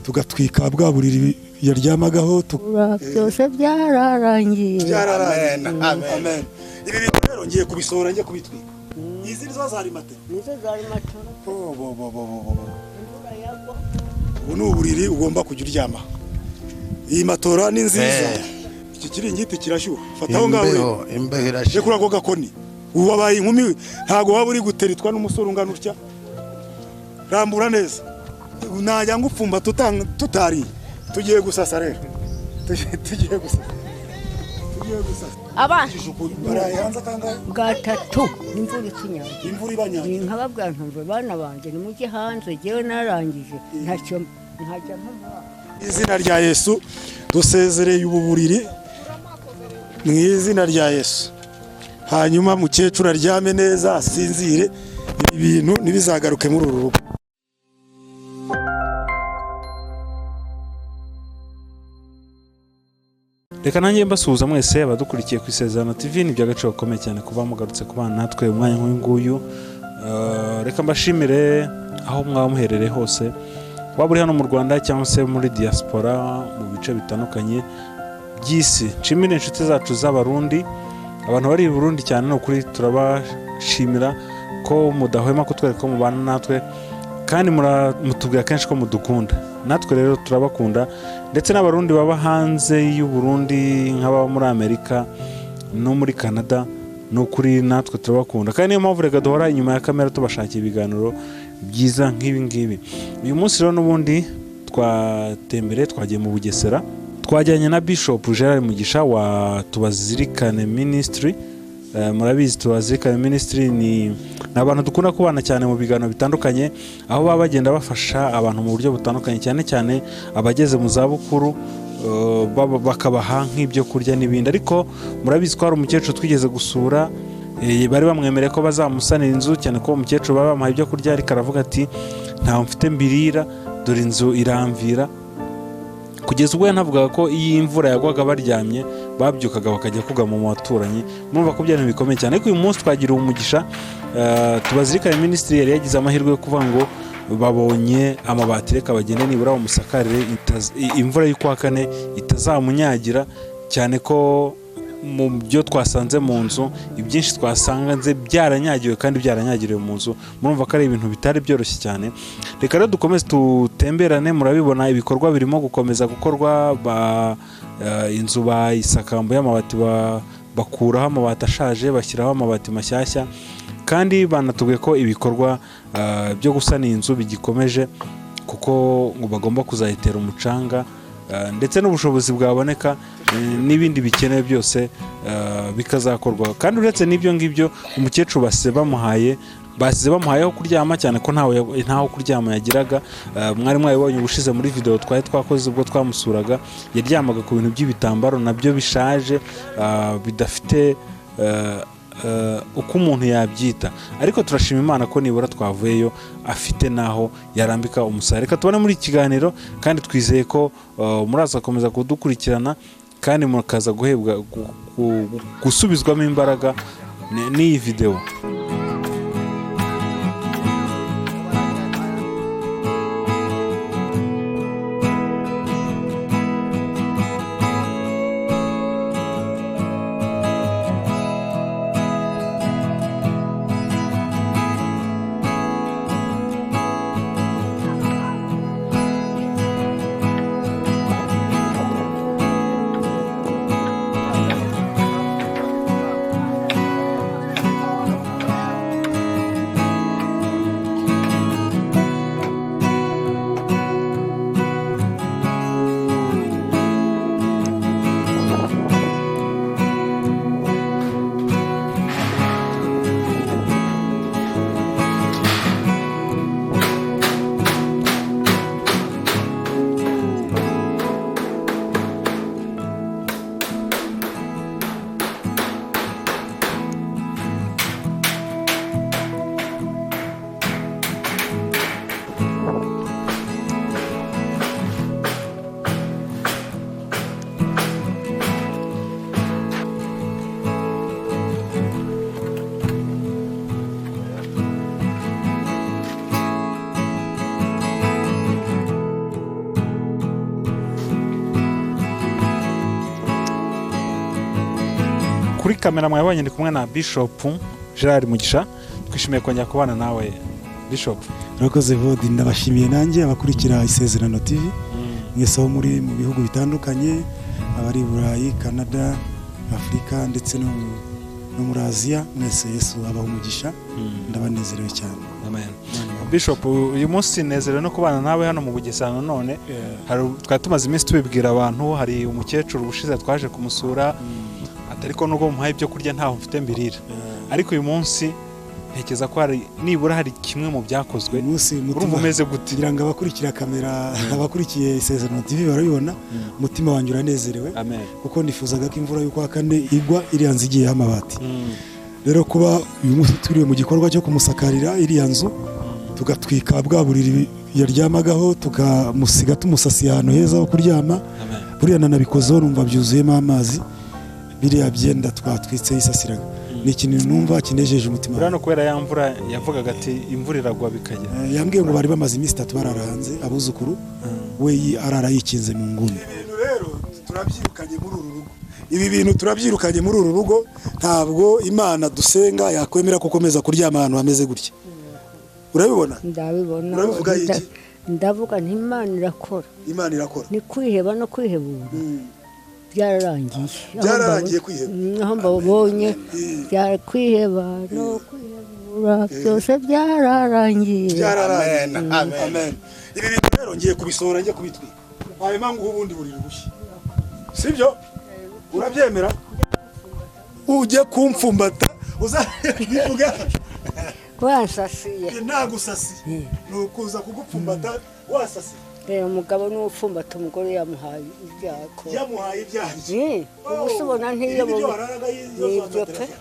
Tugatwika bwa buriri yaryamagaho. Byose byararangiye. Byararangiye, amen. Ibi bintu rero ngiye kubisohora, njye kubitwika. Izi nizo zari matera? Nizo zari matora. Bo bo bo bo bo bo. Ubu ni uburiri ugomba kujya uryama. Iyi matora ni nziza. Iki kiringiti kirashyuha, fata aho ngaho urebe. Imbeho, imbeho irashyuha. Kuri ako gakoni. Ubu wabaye inkumi, ntabwo waba uri guteritwa n'umusore ungana utya. Rambura neza, najya ngupfumba tutariye. Tugiye gusasa rero, tugiye gusasa, tugiye gusasa. Abana. Baraye hanze kangahe? Bwa tatu, imvura itunyagira. Imvura ibanyagira. Nkababwira ntumva: "Bana banjye, nimujye hanze, jyewe narangije, ntacyo ntajya mpamara." Izina rya Yesu, dusezereye ubu buriri mu izina rya Yesu. Hanyuma mukecuru aryame neza, asinzire. Ibi bintu ntibizagaruke muri uru rugo. Reka nanjye mbasuhuza mwese abadukurikiye ku Isezerano TV. Ni iby'agaciro gakomeye cyane kuba mugarutse kubana natwe umwanya nk'uyu nguyu. Reka mbashimire aho mwaba muherereye hose, waba uri hano mu Rwanda cyangwa se muri diaspora mu bice bitandukanye by'isi. Nshimire inshuti zacu z'Abarundi, abantu bari i Burundi cyane. Ni ukuri turabashimira ko mudahwema kutwereka ko mubana natwe, kandi mutubwira kenshi ko mudukunda. Natwe rero turabakunda, ndetse n'Abarundi baba hanze y'u Burundi, nk'ababa muri Amerika no muri Canada. Ni ukuri natwe turabakunda, kandi niyo mpamvu reka duhora inyuma ya kamera tubashakira ibiganiro byiza nk'ibi ngibi. Uyu munsi rero n'ubundi twatembereye, twagiye mu Bugesera, twajyanye na Bishop Gerard Mugisha wa Tubazirikane Ministry. Murabizi, Tubazirikane Ministry ni abantu dukunda kubana cyane mu biganiro bitandukanye, aho baba bagenda bafasha abantu mu buryo butandukanye, cyane cyane abageze mu zabukuru, bakabaha nk'ibyo kurya n'ibindi. Ariko murabizi ko hari umukecuru twigeze gusura, bari bamwemereye ko bazamusanira inzu, cyane ko uwo mukecuru baba bamuhaye ibyo kurya, ariko aravuga ati: "Ntawe mfite mbirira, dore inzu iramvira." Kugeza ubwo yanavugaga ko iyo imvura yagwaga baryamye, babyukaga bakajya kugama mu baturanyi. Murumva ko byari ibintu bikomeye cyane. Ariko uyu munsi twagiriwe umugisha, Tubazirikane Ministry yari yagize amahirwe yo kuvuga ngo babonye amabati, reka bagende nibura bamusakarire, imvura y'ukwa kane itazamunyagira, cyane ko mu byo twasanze mu nzu, ibyinshi twasanze byaranyagiwe kandi byaranyagiriwe mu nzu. Murumva ko ari ibintu bitari byoroshye cyane. Reka rero dukomeze tutemberane. Murabibona, ibikorwa birimo gukomeza gukorwa. Inzu bayisakambuye amabati, bakuraho amabati ashaje, bashyiraho amabati mashyashya, kandi banatubwiye ko ibikorwa byo gusana iyi nzu bigikomeje, kuko ngo bagomba kuzayitera umucanga, ndetse n'ubushobozi bwaboneka, n'ibindi bikenewe byose bikazakorwa. Kandi uretse n'ibyo ngibyo, umukecuru basize bamuhaye, basize bamuhaye aho kuryama, cyane ko ntaho kuryama yagiraga. Mwari mwabibonye ubushize muri video twari twakoze ubwo twamusuraga, yaryamaga ku bintu by'ibitambaro nabyo bishaje, bidafite uko umuntu yabyita. Ariko turashima Imana ko nibura twavuyeyo afite n'aho yarambika umusaya. Reka tubone muri iki kiganiro, kandi twizeye ko muraza gukomeza kudukurikirana, kandi mukaza guhebwa gusubizwamo imbaraga n'iyi video. Kuri kamera mwabonye ndi kumwe na Bishop Gerard Mugisha. Twishimiye kongera kubana nawe, Bishop. Urakoze, Vodi. Ndabashimiye nanjye abakurikira Isezerano TV mwese aho muri mu bihugu bitandukanye, abari i Burayi, Canada, Afurika ndetse no muri Aziya, mwese Yesu abaha umugisha. Ndabanezerewe cyane. Amen. Bishop, uyu munsi nezerewe no kubana nawe hano mu Bugesera nanone. Hari twari tumaze iminsi tubibwira abantu, hari umukecuru ubushize twaje kumusura ati: "Ariko nubwo muhaye ibyo kurya, ntaho mfite mbirira." Ariko uyu munsi ntekereza ko hari nibura hari kimwe mu byakozwe. Uyu munsi Urumva umutima umeze gute? Kugira ngo abakurikira kamera, abakurikiye Isezerano TV barabibona, umutima wanjye uranezerewe Amen. kuko nifuzaga ko imvura y'ukwa kane igwa iriya nzu igiyeho amabati. Rero kuba uyu munsi turiwe mu gikorwa cyo kumusakarira iriya nzu, tugatwika bwa buriri yaryamagaho, tukamusiga tumusasiye ahantu heza ho kuryama. Amen. Buriya nanabikozeho numva byuzuyemo amazi, biriya byenda twatwitse yisasiraga. Ni ikintu numva kinejeje umutima. Buriya no kubera ya mvura yavugaga ati imvura iragwa bikagera. Yambwiye ngo bari bamaze iminsi 3 barara hanze abuzukuru, we arara yikinze mu nguni. Ibintu rero turabyirukanye muri uru rugo, ibi bintu turabyirukanye muri uru rugo. Ntabwo Imana dusenga yakwemera ko ukomeza kuryama ahantu hameze gutya. Urabibona? Ndabibona. Urabivuga iki? Ndavuga nti Imana irakora. Imana irakora. Ni kwiheba no kwihebura byararangiye. Aho Byararangiye kwiheba. Aho mbabonye kwiheba no kwihebura byose byararangiye. Byararangiye. Amen. Amen. Ibi bintu rero ngiye kubisohora, njye kubitwika, hanyuma nguhe ubundi buriri bushya, sibyo? Urabyemera? Ujye kumfumbata uzabivuga. Wansasiye. Nagusasiye, ni ukuza kugupfumbata wasasiye. Reba, umugabo niwe upfumbata umugore yamuhaye ibyako. Yamuhaye ibyanjye. Ubu se ubona Ibi ntiyo nibyo wararaga Nibyo izo pe. matera.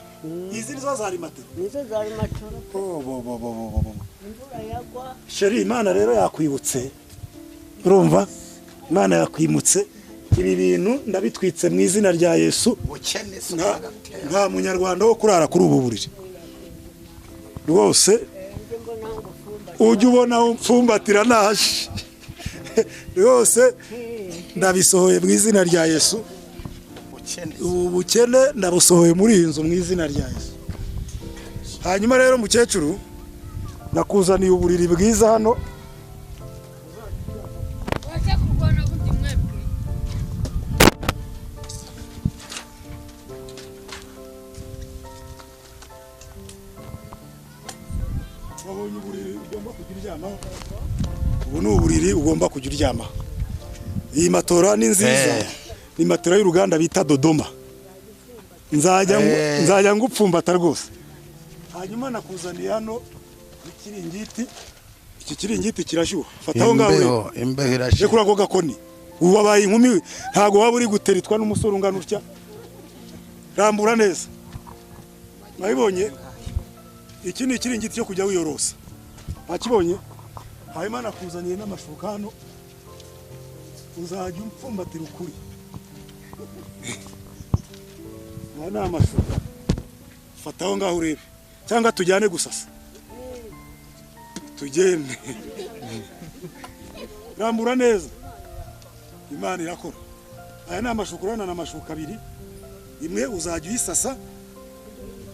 Izi nizo zari matera. Nizo zari matora pe. Oh, bo, bo, bo, bo, bo, bo. Imvura yagwa. Chérie, Imana rero yakwibutse. Urumva, Imana yakwimutse. Ibi bintu ndabitwitse mu izina rya Yesu. Ubukene si Nta munyarwanda wo kurara kuri ubu buriri rwose. Njye mbona ngo ufumba. Ujye ubona aho mfumbatira naje rwose. Ndabisohoye mu izina rya Yesu. Ubukene. Ubu bukene ndabusohoye muri iyi nzu mu izina rya Yesu. Hanyuma rero mukecuru, nakuzaniye uburiri bwiza hano. Wacha kurwana bundi mwebwe. Wabonye uburiri ugomba kujya uryamaho? Ubu ni uburiri ugomba kujya uryamaho. Iyi matora ni nziza. Ni matora y'uruganda bita Dodoma. Nzajya ngupfumbata rwose. Hanyuma nakuzaniye hano ikiringiti. Iki kiringiti kirashyuha, fata aho ngaho urebe. Imbeho, imbeho irashyira. Rekura ako gakoni. Ubu wabaye inkumi, ntabwo waba uri guteritwa n'umusore ungana utya. Rambura neza. Mwabibonye? Iki ni ikiringiti cyo kujya wiyorosa, wakibonye? Hanyuma nakuzaniye n'amashuka hano, uzajya umfumbatira ukuri. Aya ni amashuka, fata aho ngaho urebe, cyangwa tujyane gusasa. Tugende. Rambura neza. Imana irakora. Aya ni amashuka, urabona ni amashuka abiri, imwe uzajya uyisasa,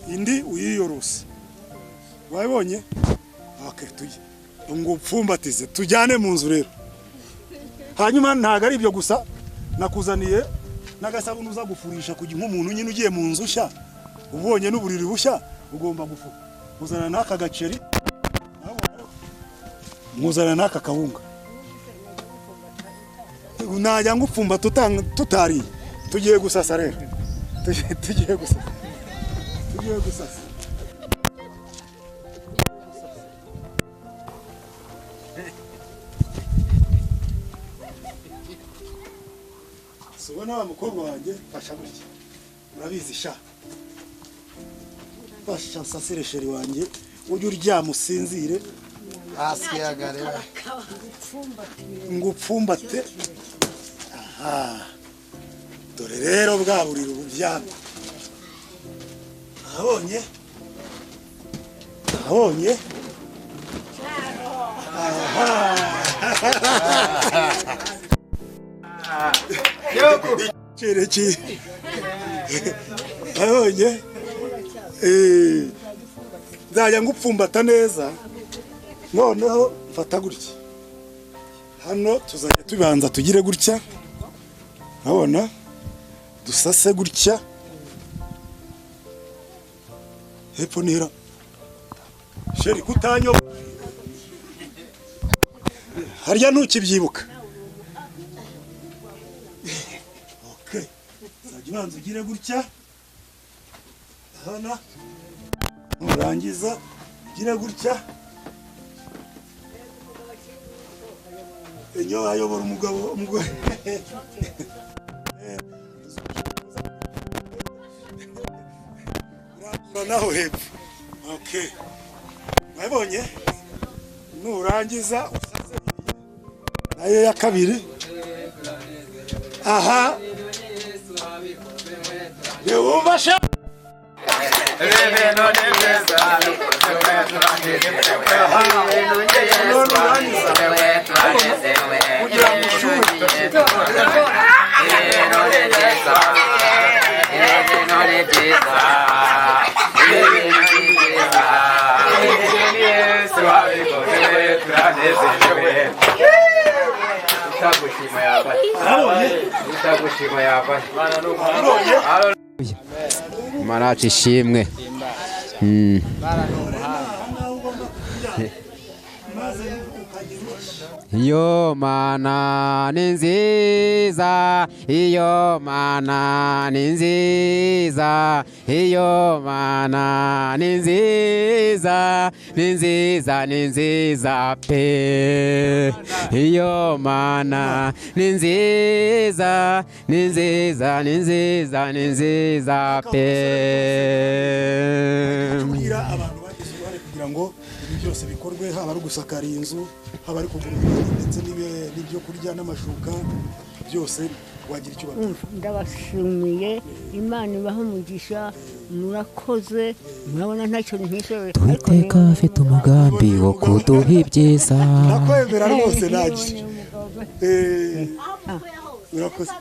indi uyiyorose. Wabibonye? Okay, tujye ngo upfumbatize, tujyane mu nzu rero. Hanyuma ntabwo ari ibyo gusa, nakuzaniye n'agasabune uza gufurisha kugira nk'umuntu nyine ugiye mu nzu nshya, ubonye n'uburiri bushya, ugomba gufura. Muzana n'aka gaceri, muzana n'aka kawunga. Najya ngupfumba tutariye. Tugiye gusasa rero. Tugiye gusasa, tugiye gusasa. Si ubona wa mukobwa wanjye? Fasha gutya, urabizi sha. Fasha nsasire chérie wanjye, ujye uryama usinzire. Hasi yagarera. Ngupfumbate. Aha, dore rero bwa buriri uburyamye. Ahabonye? Ahabonye? Aha. Cereki. Abonye? Nzajya ngupfumbata neza. Noneho mfata gutya. Hano tuzajya tubanza tugire gutya. Urabona? Dusase gutya. Hepfo nihera. Sheri kutanyo. Harya ntukibyibuka. Okay. Uzajya ubanza ugire gutya. Hano. Nurangiza ugire gutya. Enyo ayobora umugabo umugore. Naho hepfo. Okay. Mwabonye? Nurangiza usase nayo ya kabiri. Aha. Yehova sha. Imana yacu ishimwe. Iyo mana ni nziza, iyo mana ni nziza, iyo mana ni nziza, ni nziza, ni nziza pe. Iyo mana ni nziza, ni nziza, ni nziza, ni nziza pe. Abantu bagize uruhare kugira ngo ibi byose bikorwe, haba ari gusakara inzu, haba ari kugura ndetse n'ibyo kurya n'amashuka, byose wagira icyo batanga. Ndabashimiye, Imana ibahe umugisha, murakoze, murabona ntacyo ntishoboye. Uwiteka afite umugambi wo kuduha ibyiza. Ndakwemera rwose nagiye. Urakoze.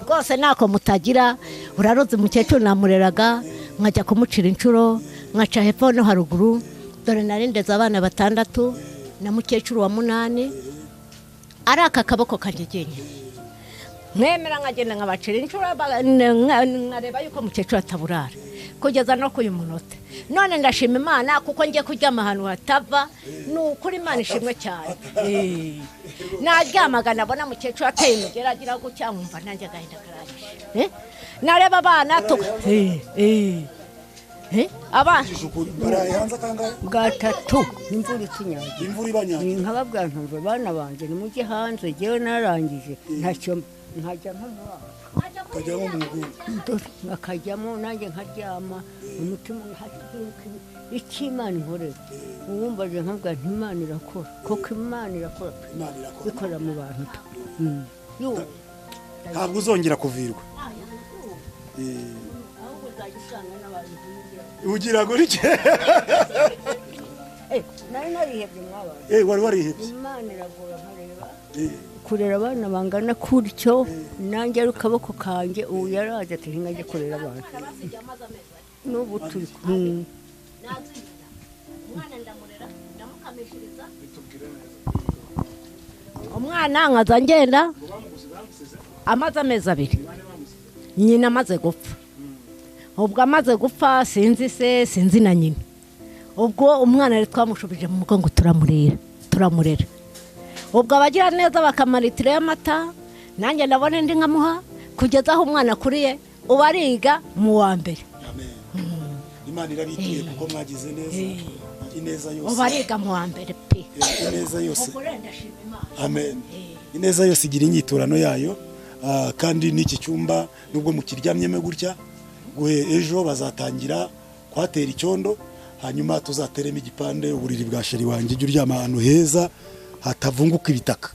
Rwose ntako mutagira, uraroze umukecuru namureraga, nkajya kumucira inshuro, nkaca hepfo no haruguru, dore narindeze abana batandatu na mukecuru wa munani, ari aka kaboko kanjye jyenyine. Mwemera nkagenda nkabacira inshuro, nkareba yuko mukecuru ataburara kugeza no kuyu munota. None ndashima Imana kuko ngiye kuryama ahantu hatava, ni ukuri Imana ishimwe cyane. Naryamaga nabona mukecuru ateye imigera agira gutya, nkumva nanjye agahinda karanyishe. Nareba abana abana bwatatu imvura itunyagira, imvura ibanyagira, nkababwira ntumva bana banjye nimujye hanze, jyewe narangije ntacyo, nkajya nko ukajyamo mu mugongo, nkajyamo nanjye nkaryama, umutima icyo Imana inkorera, uwumvaje nkabwira nti Imana irakora, kuko Imana irakora, ikorera mu bantu. Ntabwo uzongera kuvirwa. Ugira gutya. Nari narihebye mwabana. Wari warihebye. Imana iragora nkareba. Kurera abana bangana kutyo, nanjye ari akaboko kanjye, ubu yaraje ati nkajya kurera abana. N'ubu turi kumwe. Umwana nkaza ngenda amaze amezi abiri, nyina amaze gupfa. Ubwo amaze gupfa sinzi se sinzi na nyina. Ubwo umwana rero twamushubije mu mugongo turamurera. Ubwo abagira neza bakamara litiro y'amata, nanjye ndabona indi nkamuha, kugeza aho umwana akuriye, ubu ariga mu wa mbere. Amen. Imana irabituye kuko mwagize neza, ineza yose. Ubu ariga mu wa mbere pe. Ineza yose. Amen. Ineza yose igira inyiturano yayo, kandi n'iki cyumba nubwo mukiryamyemo gutya, guhe ejo bazatangira kwatera icyondo, hanyuma tuzateremo igipande uburiri bwa sheri wanjye, ujye uryama ahantu heza hatavunguka ibitaka.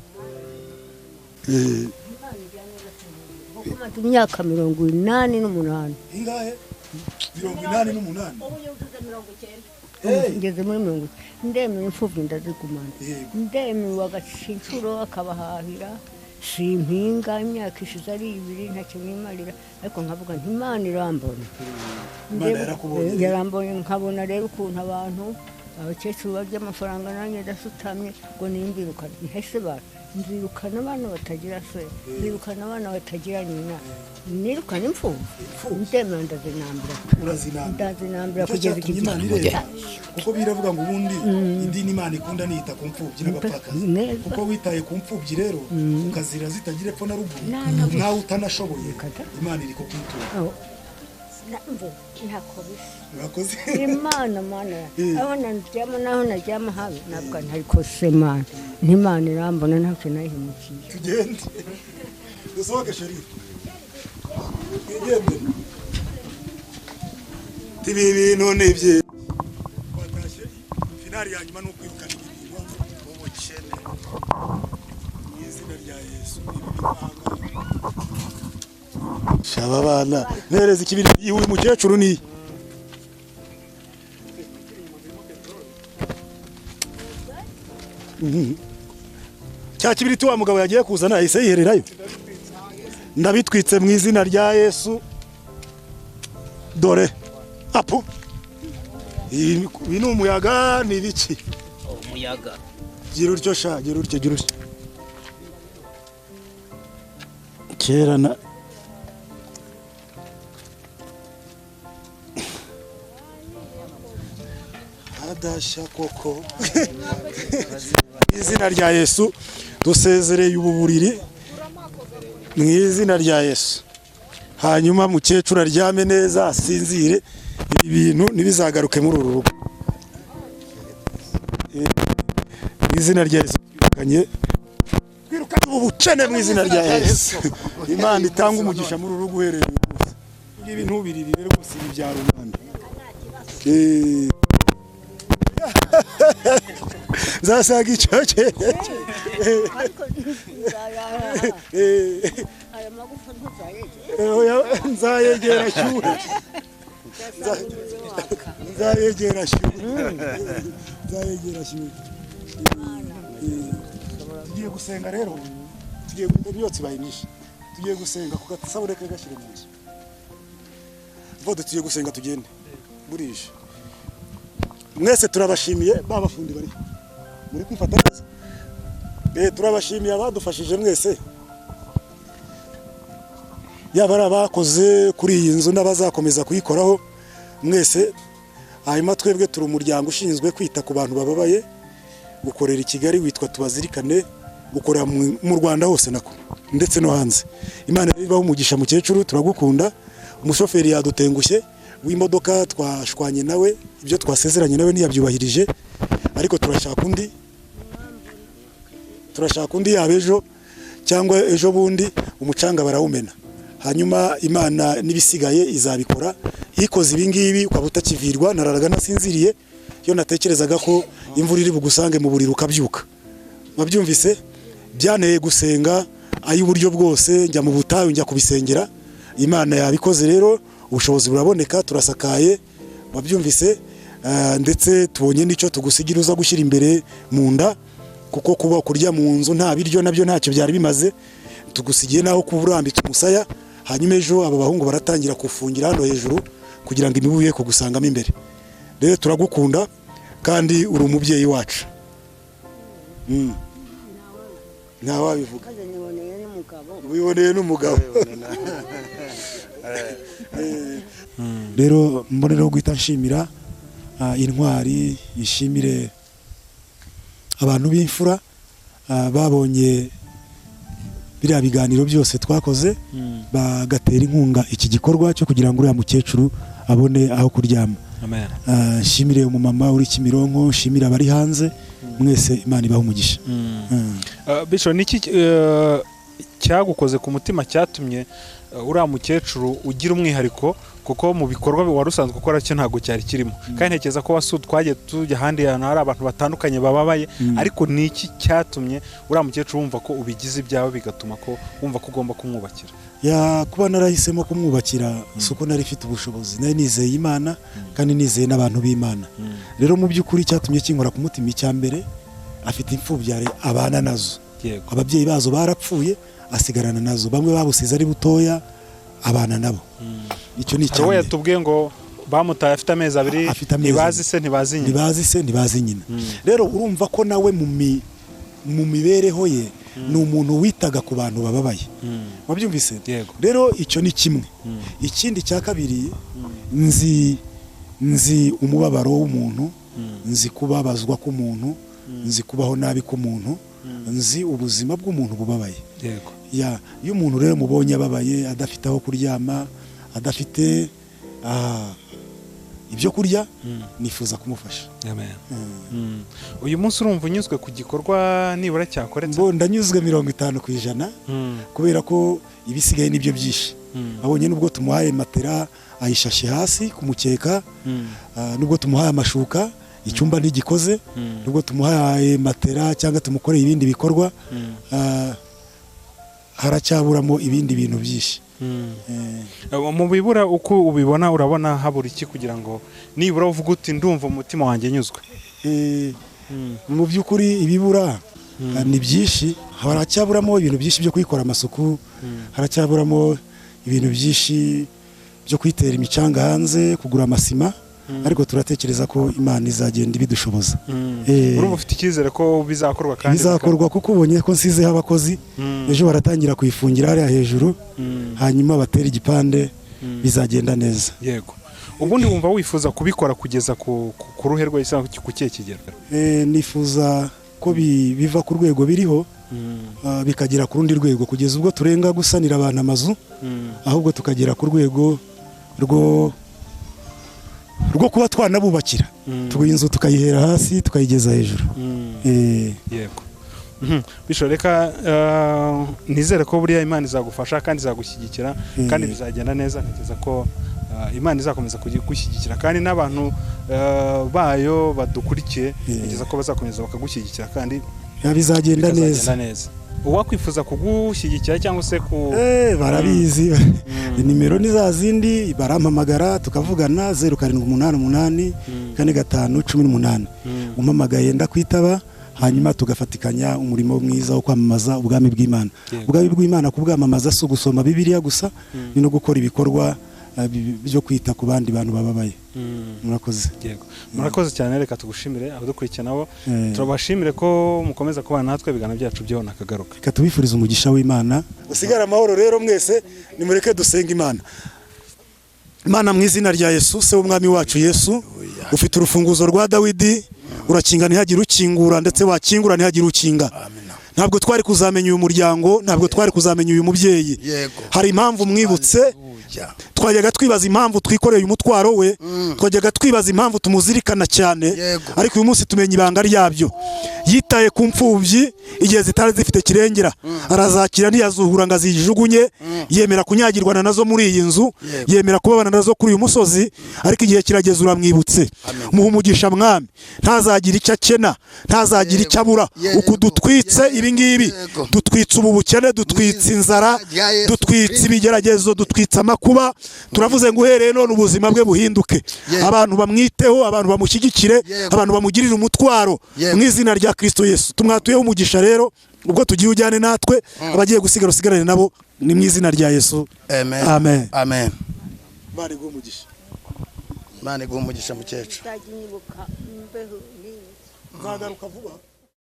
Imyaka 88. Ingahe? 88. Ngeze muri 90. Ndemera imfubyi ndazigumana. Ndemera agaca inshuro akabahahira. Simpinga, imyaka ishize ari 2, ntacyo nimarira, ariko nkavuga nti Imana irambona. Imana yarakubonye. Yarambonye. Nkabona rero ukuntu abantu, abakecuru barya amafaranga, nanjye ndasutamye ngo nimbirukane. Ntese ba nzirukana abana batagira se, nzirukana abana batagira nyina, nirukana imfubyi? Ndemera, ndazinambira. Urazinambira. Ndazinambira Nicyo kugeza iki cyatumye Imana gihe. ireba, kuko biravuga ngo ubundi idini Imana ikunda niyita ku mfubyi n'abapfakazi. Neza. Kuko witaye ku mfubyi rero, ukazira zitagira epfo na ruguru, Na gusa. nawe utanashoboye, Kata. Imana iri kukwitura. Oh. Ntako bisa. Urakoze. Imana, Mana, aho naryama naho naryama habi, ntabwo ntariko se Mana, n'Imana irambona, ntacyo nayihemukiye. Tugende, dusohoke sheri, twigendere. Ibi bintu ni ibye, twatashye. Finale ya nyuma ni ukwirukana ibi bintu, Ubukene. Mu izina rya Yesu, ibi bivanga. Shaba abana, mpereza ikibiri. Uyu mukecuru ni cya kibiriti wa mugabo yagiye kuzana, yahise yihererayo. Ndabitwitse mu izina rya Yesu. Dore apu, ibi ni umuyaga, ni ibiki? Umuyaga. Gira utyo sha, gira utyo, gira utyo. Kera na hadashya koko. Mu izina rya Yesu, dusezereye ubu buriri mu izina rya Yesu. Hanyuma mukecuru aryame neza, asinzire, ibi bintu ntibizagaruke muri uru rugo. Mu izina rya Yesu, twirukanye, twirukanye ubu bukene mu izina rya Yesu. Imana itanga umugisha muri uru rugo uhereye uyu munsi. Ngibi ntubiririre rwose, ibi bya rubanda. Nzasaga icyoke. Ariko aya magufa ntuzayegera. Oya, nzayegera shyuhe, nzayegera shyuhe, nzayegera shyuhe. Tugiye gusenga rero, tugiye, imyotsi ibaye myinshi. Tugiye gusenga ku gasabune ke, gashyire mu nzu vode. Tugiye gusenga, tugende burije. Mwese turabashimiye. Ba bafundi bari muri kwifata neza. Turabashimiye abadufashije mwese, yaba ari abakoze kuri iyi nzu n'abazakomeza kuyikoraho mwese. Hanyuma twebwe turi umuryango ushinzwe kwita ku bantu bababaye, ukorera i Kigali, witwa Tubazirikane, ukorera mu Rwanda hose nako ndetse no hanze. Imana rero ibahe umugisha. Mukecuru, turagukunda. Umushoferi yadutengushye w'imodoka, twashwanye nawe, ibyo twasezeranye nawe ntiyabyubahirije, ariko turashaka undi, turashaka undi, yaba ejo cyangwa ejo bundi umucanga barawumena. Hanyuma Imana n'ibisigaye izabikora. Ikoze ibi ngibi ukaba utakivirwa. Nararaga nasinziriye iyo natekerezaga ko imvura iri bugusange mu buriri ukabyuka. Wabyumvise, byanteye gusenga ay'uburyo bwose, njya mu butayu, njya kubisengera. Imana yabikoze rero, ubushobozi buraboneka, turasakaye. Wabyumvise, ndetse tubonye n'icyo tugusigira uza gushyira imbere mu nda, kuko kuba kurya mu nzu nta biryo nabyo ntacyo byari bimaze. Tugusigiye naho kuba urambitse umusaya. Hanyuma ejo aba bahungu baratangira kufungira hano hejuru kugira ngo imibu ye kugusangamo imbere. Rero turagukunda kandi uri umubyeyi wacu. Nta wabivuga. Maze niboneye n'umugabo. Wiboneye n'umugabo. Rero mboneraho guhita nshimira intwari, ishimire abantu b'imfura babonye biriya biganiro byose twakoze, bagatera inkunga iki gikorwa cyo kugira ngo uriya mukecuru abone aho kuryama. Amen. Nshimire umumama uri Kimironko, nshimire abari hanze mwese, Imana ibahe umugisha. Bishop, niki cyagukoze ku mutima cyatumye uriya mukecuru ugira umwihariko? Kuko mu bikorwa wari usanzwe ukora cyo ntabwo cyari kirimo, kandi ntekereza ko wasu twagiye tujya ahandi hantu hari abantu batandukanye bababaye, ariko ni iki cyatumye uriya mukecuru wumva ko ubigize ibyawe, bigatuma ko wumva ko ugomba kumwubakira? Ya, kuba narahisemo kumwubakira si uko nari mfite ubushobozi, nari nizeye Imana kandi nizeye n'abantu b'Imana. Rero mu by'ukuri cyatumye kinkora ku mutima, icya mbere afite imfubyi abana nazo. Ababyeyi bazo barapfuye, asigarana nazo, bamwe babusize ari butoya, abana nabo. Icyo ni Hari uwo icya mbere. yatubwiye ngo bamutaye afite amezi 2. Afite amezi Ntibazi 2. se, ntibazi nyina. Ntibazi se, ntibazi nyina. Rero urumva ko nawe mu mibereho ye ni umuntu witaga ku bantu bababaye. Wabyumvise? Yego. Rero icyo ni kimwe. Ikindi cya kabiri, nzi umubabaro w'umuntu, nzi kubabazwa k'umuntu, nzi kubaho nabi k'umuntu, nzi ubuzima bw'umuntu bubabaye. Ya, iyo umuntu rero mubonye ababaye, adafite aho kuryama, adafite ibyo kurya, nifuza kumufasha. Amen. Uyu munsi urumva unyuzwe ku gikorwa nibura cyakoretse? Mbo ndanyuzwe 50%, kubera ko ibisigaye nibyo byinshi. Abonye nubwo tumuhaye matera ayishashe hasi ku mukeka, nubwo tumuhaye amashuka icyumba ntigikoze, nubwo tumuhaye matera cyangwa tumukoreye ibindi bikorwa, haracyaburamo ibindi bintu byinshi. Mu bibura uko ubibona, urabona habura iki kugira ngo nibura uvuge uti ndumva umutima wanjye nyuzwe? Mu by'ukuri ibibura ni byinshi. Haracyaburamo ibintu byinshi byo kuyikora amasuku, haracyaburamo ibintu byinshi byo kwitera imicanga hanze, kugura amasima, ariko turatekereza ko Imana izagenda ibidushoboza. Urumva ufite icyizere ko bizakorwa kandi? Bizakorwa, kuko ubonye ko nsizeho abakozi. Ejo baratangira kuyifungira hariya hejuru, hanyuma batera igipande, bizagenda neza. Yego. Ubundi wumva wifuza kubikora kugeza ku ruhe rwose cyangwa ku kihe kigero? Nifuza ko biva ku rwego biriho, bikagera ku rundi rwego, kugeza ubwo turenga gusanira abantu amazu, ahubwo tukagera ku rwego rwo kuba twanabubakira. Tuguha inzu tukayihera hasi tukayigeza hejuru. Yego. Bisho reka nizere ko buriya Imana izagufasha kandi izagushyigikira, kandi bizagenda neza. Ntekereza ko Imana izakomeza kugushyigikira, kandi n'abantu bayo badukurikiye, ntekereza ko bazakomeza bakagushyigikira kandi Ya, bizagenda neza. Bizagenda neza. Uwakwifuza kugushyigikira cyangwa se ku Barabizi, nimero ni za zindi, barampamagara tukavugana, 0788 45 18. Umpamagaye ndakwitaba, hanyuma tugafatikanya umurimo mwiza wo kwamamaza ubwami bw'Imana. Ubwami bw'Imana kubwamamaza si ugusoma Bibiliya gusa, ni no gukora ibikorwa byo kwita ku bandi bantu bababaye. Murakoze. Yego, murakoze cyane. Reka tugushimire, abadukurikiye nabo turabashimire ko mukomeza kubana natwe. Ibiganiro byacu byo nakagaruka. Reka tubifurize umugisha w'Imana, usigare amahoro. Rero mwese nimureke dusenga Imana. Imana, mu izina rya Yesu, se w'umwami wacu Yesu, ufite urufunguzo rwa Dawidi, urakinga ntihagire ukingura, ndetse wakingura ntihagire ukinga. Ntabwo twari kuzamenya uyu muryango, ntabwo twari kuzamenya uyu mubyeyi. Hari impamvu mwibutse. Haleluya. Twajyaga twibaza impamvu twikoreye umutwaro we, twajyaga twibaza impamvu tumuzirikana cyane, ariko uyu munsi tumenya ibanga ryabyo. Yitaye ku mfubyi igihe zitari zifite kirengera, arazakira ntiyazuhura ngo azijugunye, yemera kunyagirwana nazo muri iyi nzu, yemera kubabana nazo kuri uyu musozi, ariko igihe kirageze uramwibutse. Muha umugisha mwami, ntazagira icyo akena, ntazagira icyo abura. Uku dutwitse ibi ngibi, dutwitse ubu bukene, dutwitse inzara, Rya Yesu dutwitse Kristo. ibigeragezo, dutwitse amakuba, turavuze ngo uhereye none ubuzima bwe buhinduke, abantu bamwiteho, abantu bamushyigikire, abantu bamugirire umutwaro, mu izina rya Kristo Yesu tumwatuyeho umugisha. Rero ubwo tugiye, ujyane natwe, abagiye gusigara usigarane nabo, ni mu izina rya Yesu. Amen. Amen. Amen. Imana iguhe umugisha. Imana iguhe umugisha, mukecuru. Nzajya nyibuka mbeho n'iyi. Nzagaruka vuba.